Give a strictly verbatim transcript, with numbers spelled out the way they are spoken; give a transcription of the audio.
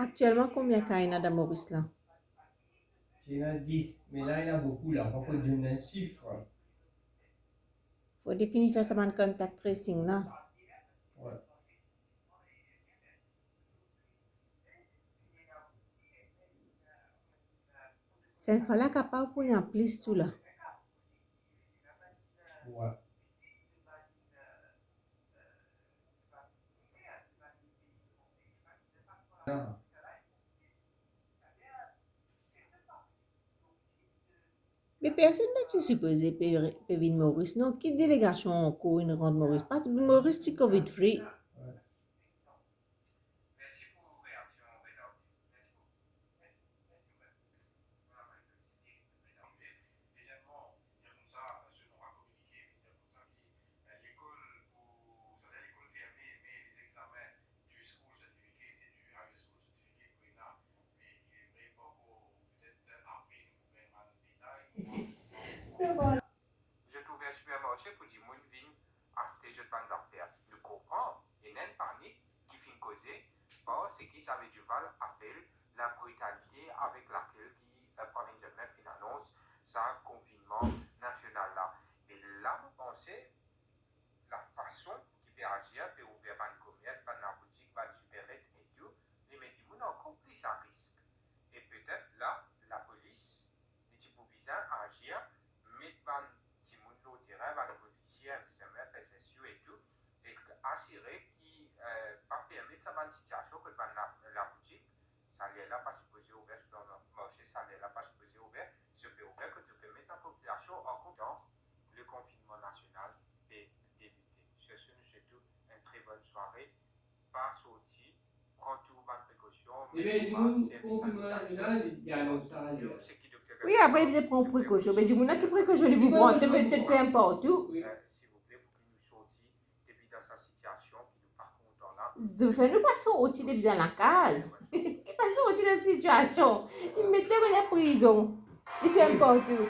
Aktielman, konbien ka ena dan Moris la? Ti ena dis, me la ena boukou la, pa pou donn enn sif. Fode fini fer sa bann contact tracing la. Wi. Sa enn fwa la kapav pou ena plis tou la. Wi. Non. Me personn pa ti sipoze pe, pe vinn Moris, non? Ki delegasion ankor inn rant Moris? Parski Moris ti covid free. Wi. Zot ouver sipermarse pou dimoun vinn aste zot bann zafer. Nou konpran, ena enn panik ki finn koze par seki Xavier Duval apel labrutalite avek lakel ki, eh, Pravind Jugnauth finn anons sa konfinnman nasional la. Me la, mo panse, lafason ki pe azir, pe ouver bann komers, bann laboutik, bann sipermarse e tou, li met dimoun ankor plis a risk. E petet la, lapolis, li ti pou bizin azir, met bann dimoun lor terin, bann polisie, M S M F, S S U e tou, e asire ki, eh, pa permet sa bann sitiasion kot bann la-, laboutik, sa ler la pa sipoze ouver, sipermarse, sa ler la pa sipoze ouver, zot pe ouver kot zot pe met lapopilasion an kontan. Le konfinnman nasional pe debite. Sir, sir, nou swet ou enn tre bonn sware. Pa sorti, pran tou bann prekosion, met mask, servi sanitizan, tou seki dokter Wi, apre li pe pran prekosion. Me dimoun la, ki prekosion li pou pran? To pe, to pe fer enn partou. Eh, silvouple, pou ki nou sorti depi dan sa sitiasion ki nou pa kontan la. Zot fer nou pa sorti depi dan lakaz. Ki pa sorti dan sitiasion. Li met nou dan prizon. Li fer enn partou.